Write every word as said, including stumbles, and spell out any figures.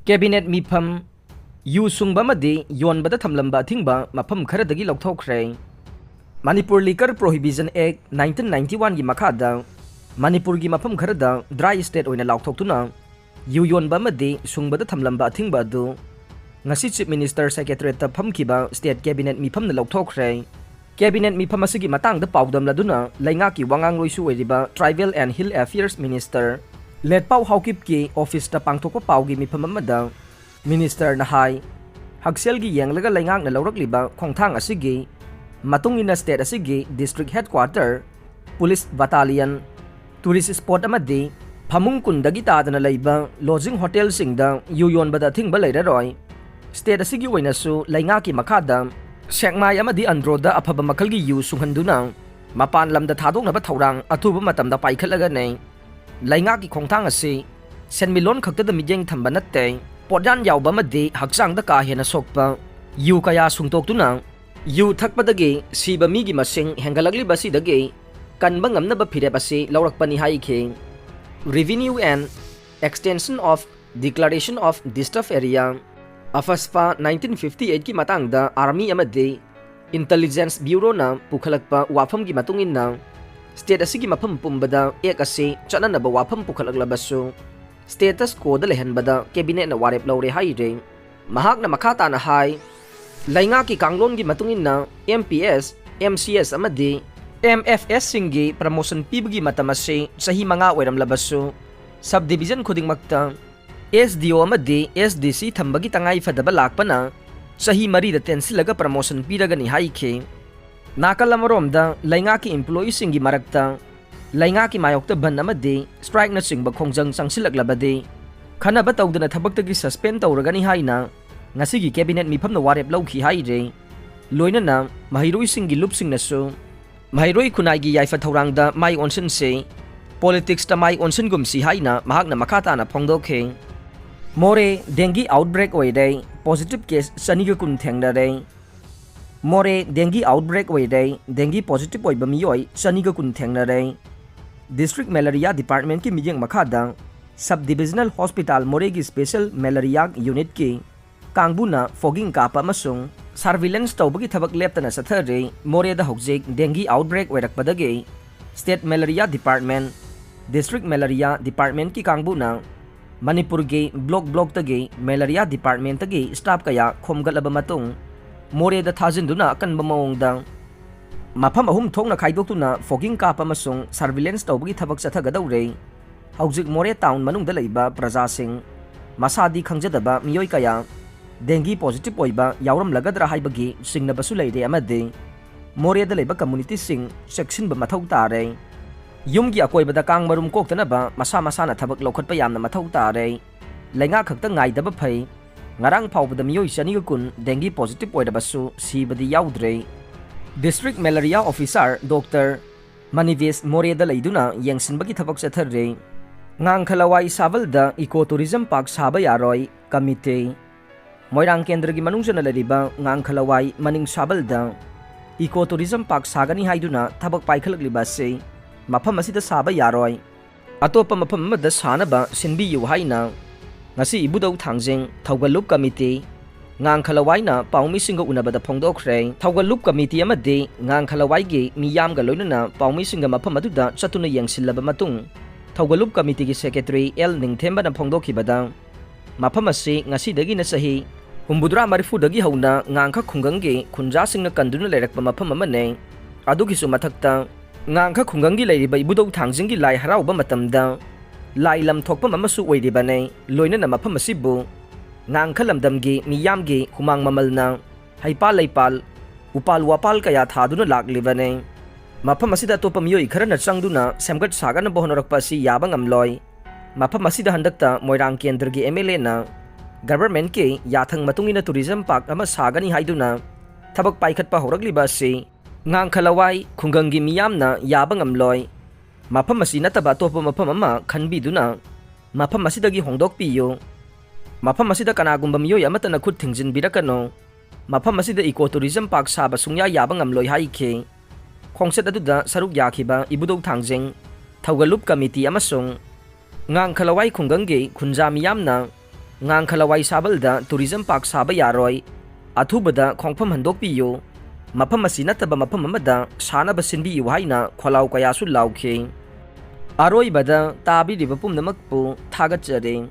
Cabinet ꯃꯤꯐꯝ: U ꯁꯨꯡꯕ ꯑꯃꯗꯤ ꯌꯣꯟꯕꯗ ꯊꯝꯂꯝꯕ ꯑꯊꯤꯡꯕ ꯃꯐꯝ ꯈꯔꯗꯒꯤ ꯂꯧꯊꯣꯛꯈ꯭ꯔꯦ꯫ Manipur Liquor Prohibition Act nineteen ninety one ꯒꯤ ꯃꯈꯥꯗ ꯃꯅꯤꯄꯨꯔꯒꯤ ꯃꯐꯝ ꯈꯔꯗ dry state ꯑꯣꯏꯅ ꯂꯥꯎꯊꯣꯛꯇꯨꯅ ꯌꯨ ꯌꯣꯟꯕ ꯑꯃꯗꯤ ꯁꯨꯡꯕꯗ ꯊꯝꯂꯝꯕ ꯑꯊꯤꯡꯕ ꯑꯗꯨ ꯉꯁꯤ Chief Minister Secretariat ꯇ ꯐꯝꯈꯤꯕ state cabinet ꯃꯤꯐꯝꯅ ꯂꯧꯊꯣꯛꯈ꯭ꯔꯦ꯫ Cabinet ꯃꯤꯐꯝ ꯑꯁꯤꯒꯤ ꯃꯇꯥꯡꯗ ꯄꯥꯎꯗꯝꯂꯗꯨꯅ ꯂꯩꯉꯥꯛꯀꯤ ꯋꯥꯉꯥꯡꯂꯣꯏꯁꯨ ꯑꯣꯏꯔꯤꯕ Tribal and Hill Affairs Minister ꯂꯦꯠꯄꯥꯎ ꯍꯥꯎꯀꯤꯞꯀꯤ office ꯇ ꯄꯥꯡꯊꯣꯛꯄ ꯄꯥꯎꯒꯤ ꯃꯤꯐꯝ ꯑꯃꯗ Minister ꯅ ꯍꯥꯏ, ꯍꯛꯁꯦꯜꯒꯤ ꯌꯦꯡꯂꯒ ꯂꯩꯉꯥꯛꯅ ꯂꯧꯔꯛꯂꯤꯕ ꯈꯣꯡꯊꯥꯡ ꯑꯁꯤꯒꯤ ꯃꯇꯨꯡ ꯏꯟꯅ state ꯑꯁꯤꯒꯤ district headquarter, police battalion, tourist spot ꯑꯃꯗꯤ ꯐꯃꯨꯡ ꯀꯨꯟꯗꯒꯤ ꯇꯥꯗꯅ ꯂꯩꯕ lodging hotel ꯁꯤꯡꯗ ꯌꯨ ꯌꯣꯟꯕꯗ ꯑꯊꯤꯡꯕ ꯂꯩꯔꯔꯣꯏ꯫ State ꯑꯁꯤꯒꯤ ꯑꯣꯏꯅꯁꯨ ꯂꯩꯉꯥꯛꯀꯤ ꯃꯈꯥꯗ ꯁꯦꯛꯃꯥꯏ ꯑꯃꯗꯤ ꯑꯟꯗ꯭ꯔꯣꯗ ꯑꯐꯕ ꯃꯈꯜꯒꯤ ꯌꯨ ꯁꯨꯡꯍꯟꯗꯨꯅ ꯃꯄꯥꯟ ꯂꯝꯗ ꯊꯥꯗꯣꯛꯅꯕ ꯊꯧꯔꯥꯡ ꯑꯊꯨꯕ ꯃꯇꯝꯗ ꯄꯥꯏꯈꯠꯂꯒꯅꯤ꯫ ꯂꯩꯉꯥꯛꯀꯤ ꯈꯣꯡꯊꯥꯡ ꯑꯁꯤ ꯁꯦꯟꯃꯤꯠꯂꯣꯟ ꯈꯛꯇꯗ ꯃꯤꯠꯌꯦꯡ ꯊꯝꯕ ꯅꯠꯇꯦ, ꯄꯣꯠꯌꯥꯟ ꯌꯥꯎꯕ ꯑꯃꯗꯤ ꯍꯛꯆꯥꯡꯗ ꯀꯥ ꯍꯦꯟꯅ ꯁꯣꯛꯄ ꯌꯨ ꯀꯌꯥ ꯁꯨꯡꯇꯣꯛꯇꯨꯅ ꯌꯨ ꯊꯛꯄꯗꯒꯤ ꯁꯤꯕ ꯃꯤꯒꯤ ꯃꯁꯤꯡ ꯍꯦꯟꯒꯠꯂꯛꯂꯤꯕ ꯑꯁꯤꯗꯒꯤ ꯀꯟꯕ ꯉꯝꯅꯕ ꯐꯤꯔꯦꯞ ꯑꯁꯤ ꯂꯧꯔꯛꯄꯅꯤ ꯍꯥꯏꯈꯤ꯫ Revenue and Extension of Declaration of Disturbed Area, AFSPA nineteen fifty eight ꯀꯤ ꯃꯇꯥꯡꯗ Army ꯑꯃꯗꯤ Intelligence Bureau ꯅ ꯄꯨꯈꯠꯂꯛꯄ ꯋꯥꯐꯝꯒꯤ ꯃꯇꯨꯡ ꯏꯟꯅ, state ꯑꯁꯤꯒꯤ ꯃꯐꯝ ꯄꯨꯝꯕꯗ act ꯑꯁꯤ ꯆꯠꯅꯅꯕ ꯋꯥꯐꯝ ꯄꯨꯈꯠꯂꯛꯂꯕꯁꯨ, status quo ꯗ ꯂꯩꯍꯟꯕꯗ cabinet ꯅ ꯋꯥꯔꯦꯞ ꯂꯧꯔꯦ ꯍꯥꯏꯔꯤ꯫ ꯃꯍꯥꯛꯅ ꯃꯈꯥ ꯇꯥꯅ ꯍꯥꯏ, ꯂꯩꯉꯥꯛꯀꯤ ꯀꯥꯡꯂꯣꯟꯒꯤ ꯃꯇꯨꯡ ꯏꯟꯅ M P S, M C S ꯑꯃꯗꯤ M F S ꯁꯤꯡꯒꯤ promotion ꯄꯤꯕꯒꯤ ꯃꯇꯝ ꯑꯁꯤ ꯆꯍꯤ ꯃꯉꯥ ꯑꯣꯏꯔꯝꯂꯕꯁꯨ, sub division ꯈꯨꯗꯤꯡꯃꯛꯇ S D O ꯑꯃꯗꯤ S D C ꯊꯝꯕꯒꯤ ꯇꯉꯥꯏ ꯐꯗꯕ ꯂꯥꯛꯄꯅ ꯆꯍꯤ ꯃꯔꯤꯗ ꯇꯦꯟꯁꯤꯜꯂꯒ promotion ꯄꯤꯔꯒꯅꯤ ꯍꯥꯏꯈꯤ꯫ ꯅꯥꯀꯜ ꯑꯃꯔꯣꯝꯗ ꯂꯩꯉꯥꯛꯀꯤ employee ꯁꯤꯡꯒꯤ ꯃꯔꯛꯇ ꯂꯩꯉꯥꯛꯀꯤ ꯃꯥꯌꯣꯛꯇ ꯕꯟ ꯑꯃꯗꯤ strike ꯅꯆꯤꯡꯕ ꯈꯣꯡꯖꯪ ꯆꯪꯁꯤꯜꯂꯛꯂꯕꯗꯤ ꯈꯟꯅꯕ ꯇꯧꯗꯅ ꯊꯕꯛꯇꯒꯤ suspend ꯇꯧꯔꯒꯅꯤ ꯍꯥꯏꯅ ꯉꯁꯤꯒꯤ cabinet ꯃꯤꯐꯝꯅ ꯋꯥꯔꯦꯞ ꯂꯧꯈꯤ ꯍꯥꯏꯔꯤ꯫ ꯂꯣꯏꯅꯅ ꯃꯍꯩꯔꯣꯏꯁꯤꯡꯒꯤ ꯂꯨꯞꯁꯤꯡꯅꯁꯨ ꯃꯍꯩꯔꯣꯏ ꯈꯨꯟꯅꯥꯏꯒꯤ ꯌꯥꯏꯐ ꯊꯧꯔꯥꯡꯗ ꯃꯥꯏ ꯑꯣꯟꯁꯤꯟꯁꯤ, politics ꯇ ꯃꯥꯏ ꯑꯣꯟꯁꯤꯟꯒꯨꯝꯁꯤ ꯍꯥꯏꯅ ꯃꯍꯥꯛꯅ ꯃꯈꯥ ꯇꯥꯅ ꯐꯣꯡꯗꯣꯛꯈꯤ꯫ ꯃꯣꯔꯦ dengue outbreak ꯑꯣꯏꯔꯦ, positive case ꯆꯅꯤꯒ ꯀꯨꯟ ꯊꯦꯡꯅꯔꯦ꯫ ꯃꯣꯔꯦ dengue outbreak ꯑꯣꯏꯔꯦ, dengue positive ꯑꯣꯏꯕ ꯃꯤꯑꯣꯏ ꯆꯅꯤꯒ ꯀꯨꯟ ꯊꯦꯡꯅꯔꯦ꯫ District Malaria Department ꯀꯤ ꯃꯤꯠꯌꯦꯡ ꯃꯈꯥꯗ Sub Divisional Hospital ꯃꯣꯔꯦꯒꯤ Special Malaria Unitꯀꯤ ꯀꯥꯡꯕꯨꯅ fogging ꯀꯥꯞꯄ ꯑꯃꯁꯨꯡ surveillance ꯇꯧꯕꯒꯤ ꯊꯕꯛ ꯂꯦꯞꯇꯅ ꯆꯠꯊꯔꯤ꯫ ꯃꯣꯔꯦꯗ ꯍꯧꯖꯤꯛ dengue outbreak ꯑꯣꯏꯔꯛꯄꯗꯒꯤ State Malaria Department, District Malaria Departmentꯀꯤ ꯀꯥꯡꯕꯨꯅ ꯃꯅꯤꯄꯨꯔꯒꯤ block blockꯇꯒꯤ Malaria Departmentꯇꯒꯤ staff ꯀꯌꯥ ꯈꯣꯝꯒꯠꯂꯕ ꯃꯇꯨꯡ, ꯃꯣꯔꯦꯗ ꯊꯥꯖꯤꯟꯗꯨꯅ ꯑꯀꯟꯕ ꯃꯑꯣꯡꯗ ꯃꯐꯝ ꯑꯍꯨꯝ ꯊꯣꯛꯅ ꯈꯥꯏꯗꯣꯛꯇꯨꯅ fogging ꯀꯥꯞꯄ ꯑꯃꯁꯨꯡ surveillance ꯇꯧꯕꯒꯤ ꯊꯕꯛ ꯆꯠꯊꯒꯗꯧꯔꯦ꯫ ꯍꯧꯖꯤꯛ ꯃꯣꯔꯦ town ꯃꯅꯨꯡꯗ ꯂꯩꯕ ꯄ꯭ꯔꯖꯥꯁꯤꯡ, ꯃꯁꯥꯗꯤ ꯈꯪꯖꯗꯕ ꯃꯤꯑꯣꯏ ꯀꯌꯥ dengue positive ꯑꯣꯏꯕ ꯌꯥꯎꯔꯝꯂꯒꯗ꯭ꯔꯥ ꯍꯥꯏꯕꯒꯤ ꯆꯤꯡꯅꯕꯁꯨ ꯂꯩꯔꯦ ꯑꯃꯗꯤ ꯃꯣꯔꯦꯗ ꯂꯩꯕ communityꯁꯤꯡ ꯆꯦꯛꯁꯤꯟꯕ ꯃꯊꯧ ꯇꯥꯔꯦ꯫ ꯌꯨꯝꯒꯤ ꯑꯀꯣꯏꯕꯗ ꯀꯥꯡ ꯃꯔꯨꯝ ꯀꯣꯛꯇꯅꯕ ꯃꯁꯥ ꯃꯁꯥꯅ ꯊꯕꯛ ꯂꯧꯈꯠꯄ ꯌꯥꯝꯅ ꯃꯊꯧ ꯇꯥꯔꯦ꯫ ꯂꯩꯉꯥꯛ ꯈꯛꯇ ꯉꯥꯏꯗꯕ ꯐꯩ꯫ ꯉꯔꯥꯡ ꯐꯥꯎꯕꯗ ꯃꯤꯑꯣꯏ ꯆꯅꯤꯒ ꯀꯨꯟ dengue positive ꯑꯣꯏꯔꯕꯁꯨ ꯁꯤꯕꯗꯤ ꯌꯥꯎꯗ꯭ꯔꯦ꯫ District Malaria Officer Doctor ꯃꯅꯤꯕꯦꯁ ꯃꯣꯔꯦꯗ ꯂꯩꯗꯨꯅ ꯌꯦꯡꯁꯤꯟꯕꯒꯤ ꯊꯕꯛ ꯆꯠꯊꯔꯦ꯫ ꯉꯥꯡꯈꯂꯋꯥꯏ ꯁꯥꯕꯜꯗ Eco Tourism Park ꯁꯥꯕ ꯌꯥꯔꯣꯏ, committee꯫ ꯃꯣꯏꯔꯥꯡ ꯀꯦꯟꯗ꯭ꯔꯒꯤ ꯃꯅꯨꯡ ꯆꯟꯅ ꯂꯩꯔꯤꯕ ꯉꯥꯡꯈꯂꯋꯥꯏ ꯃꯅꯤꯡ ꯁꯥꯕꯜꯗ Eco Tourism Park ꯁꯥꯒꯅꯤ ꯍꯥꯏꯗꯨꯅ ꯊꯕꯛ ꯄꯥꯏꯈꯠꯂꯛꯂꯤꯕ ꯑꯁꯤ ꯃꯐꯝ ꯑꯁꯤꯗ ꯁꯥꯕ ꯌꯥꯔꯣꯏ, ꯑꯇꯣꯞꯄ ꯃꯐꯝ ꯑꯃꯗ ꯁꯥꯅꯕ ꯁꯤꯟꯕꯤꯌꯨ ꯍꯥꯏꯅ ꯉꯁꯤ ꯏꯕꯨꯙꯧ ꯊꯥꯡꯖꯤꯡ ꯊꯧꯒꯜꯂꯨꯞ committee, ꯉꯥꯡꯈꯂꯋꯥꯏꯅ ꯄꯥꯎꯃꯤꯁꯤꯡꯒ ꯎꯅꯕꯗ ꯐꯣꯡꯗꯣꯛꯈ꯭ꯔꯦ꯫ ꯊꯧꯒꯜꯂꯨꯞ committee ꯑꯃꯗꯤ ꯉꯥꯡꯈꯂꯋꯥꯏꯒꯤ ꯃꯤꯌꯥꯝꯒ ꯂꯣꯏꯅꯅ ꯄꯥꯎꯃꯤꯁꯤꯡꯒ ꯃꯐꯝ ꯑꯗꯨꯗ ꯆꯠꯇꯨꯅ ꯌꯦꯡꯁꯤꯜꯂꯕ ꯃꯇꯨꯡ, ꯊꯧꯒꯜꯂꯨꯞ committeeꯒꯤ secretary ꯑꯦꯜ ꯅꯤꯡꯊꯦꯝꯕꯅ ꯐꯣꯡꯗꯣꯛꯈꯤꯕꯗ, ꯃꯐꯝ ꯑꯁꯤ ꯉꯁꯤꯗꯒꯤꯅ ꯆꯍꯤ ꯍꯨꯝꯐꯨꯇꯔꯥ ꯃꯔꯤꯐꯨꯗꯒꯤ ꯍꯧꯅ ꯉꯥꯡꯈ ꯈꯨꯡꯒꯪꯒꯤ ꯈꯨꯟꯖꯥꯁꯤꯡꯅ ꯀꯟꯗꯨꯅ ꯂꯩꯔꯛꯄ ꯃꯐꯝ ꯑꯃꯅꯤ꯫ ꯑꯗꯨꯒꯤꯁꯨ ꯃꯊꯛꯇ, ꯉꯥꯡꯈ ꯈꯨꯡꯒꯪꯒꯤ ꯂꯩꯔꯤꯕ ꯏꯕꯨꯙꯧ ꯊꯥꯡꯖꯤꯡꯒꯤ ꯂꯥꯏ ꯍꯔꯥꯎꯕ ꯃꯇꯝꯗ ꯂꯥꯏ ꯂꯝ ꯊꯣꯛꯐꯝ ꯑꯃꯁꯨ ꯑꯣꯏꯔꯤꯕꯅꯤ꯫ ꯂꯣꯏꯅꯅ ꯃꯐꯝ ꯑꯁꯤꯕꯨ ꯉꯥꯡꯈ ꯂꯝꯗꯝꯒꯤ ꯃꯤꯌꯥꯝꯒꯤ ꯍꯨꯃꯥꯡ ꯃꯃꯜꯅ ꯍꯩꯄꯥꯜ ꯂꯩꯄꯥꯜ, ꯎꯄꯥꯜ ꯋꯥꯄꯥꯜ ꯀꯌꯥ ꯊꯥꯗꯨꯅ ꯂꯥꯛꯂꯤꯕꯅꯤ꯫ ꯃꯐꯝ ꯑꯁꯤꯗ ꯑꯇꯣꯞꯄ ꯃꯤꯑꯣꯏ ꯈꯔꯅ ꯆꯪꯗꯨꯅ ꯁꯦꯝꯒꯠ ꯁꯥꯒꯠꯅꯕ ꯍꯣꯠꯅꯔꯛꯄ ꯑꯁꯤ ꯌꯥꯕ ꯉꯝꯂꯣꯏ꯫ ꯃꯐꯝ ꯑꯁꯤꯗ ꯍꯟꯗꯛꯇ ꯃꯣꯏꯔꯥꯡ ꯀꯦꯟꯗ꯭ꯔꯒꯤ MLAꯅ governmentꯀꯤ ꯌꯥꯊꯪ ꯃꯇꯨꯡ ꯏꯟꯅ tourism park ꯑꯃ ꯁꯥꯒꯅꯤ ꯍꯥꯏꯗꯨꯅ ꯊꯕꯛ ꯄꯥꯏꯈꯠꯄ ꯍꯧꯔꯛꯂꯤꯕ ꯑꯁꯤ ꯉꯥꯡꯈꯂꯋꯥꯏ ꯈꯨꯡꯒꯪꯒꯤ ꯃꯤꯌꯥꯝꯅ ꯌꯥꯕ ꯉꯝꯂꯣꯏ꯫ ꯃꯐꯝ ꯑꯁꯤ ꯅꯠꯇꯕ ꯑꯇꯣꯞꯄ ꯃꯐꯝ ꯑꯃ ꯈꯟꯕꯤꯗꯨꯅ ꯃꯐꯝ ꯑꯁꯤꯗꯒꯤ ꯍꯣꯡꯗꯣꯛꯄꯤꯌꯨ꯫ ꯃꯐꯝ ꯑꯁꯤꯗ ꯀꯅꯥꯒꯨꯝꯕ ꯃꯤꯑꯣꯏ ꯑꯃꯠꯇꯅ ꯈꯨꯠ ꯊꯤꯡꯖꯤꯟꯕꯤꯔꯛꯀꯅꯨ꯫ ꯃꯐꯝ ꯑꯁꯤꯗ Eco Tourism Park ꯁꯥꯕ ꯁꯨꯡꯌꯥ ꯌꯥꯕ ꯉꯝꯂꯣꯏ ꯍꯥꯏꯈꯤ꯫ ꯈꯣꯡꯆꯠ ꯑꯗꯨꯗ ꯁꯔꯨꯛ ꯌꯥꯈꯤꯕ ꯏꯕꯨꯙꯧ ꯊꯥꯡꯖꯤꯡ, ꯊꯧꯒꯜꯂꯨꯞ committee ꯑꯃꯁꯨꯡ ꯉꯥꯡꯈꯂꯋꯥꯏ ꯈꯨꯡꯒꯪꯒꯤ ꯈꯨꯟꯖꯥ ꯃꯤꯌꯥꯝꯅ ꯉꯥꯡꯈꯂꯋꯥꯏ ꯁꯥꯕꯜꯗ tourism park ꯁꯥꯕ ꯌꯥꯔꯣꯏ, ꯑꯊꯨꯕꯗ ꯈꯣꯡꯐꯝ ꯍꯟꯗꯣꯛꯄꯤꯌꯨ, ꯃꯐꯝ ꯑꯁꯤ ꯅꯠꯇꯕ ꯃꯐꯝ ꯑꯃꯗ ꯁꯥꯅꯕ ꯁꯤꯟꯕꯤꯌꯨ ꯍꯥꯏꯅ ꯈꯣꯜꯂꯥꯎ ꯀꯌꯥꯁꯨ ꯂꯥꯎꯈꯤ꯫ ꯑꯔꯣꯏꯕꯗ ꯇꯥꯕꯤꯔꯤꯕ ꯄꯨꯝꯅꯃꯛꯄꯨ ꯊꯥꯒꯠꯆꯔꯤ꯫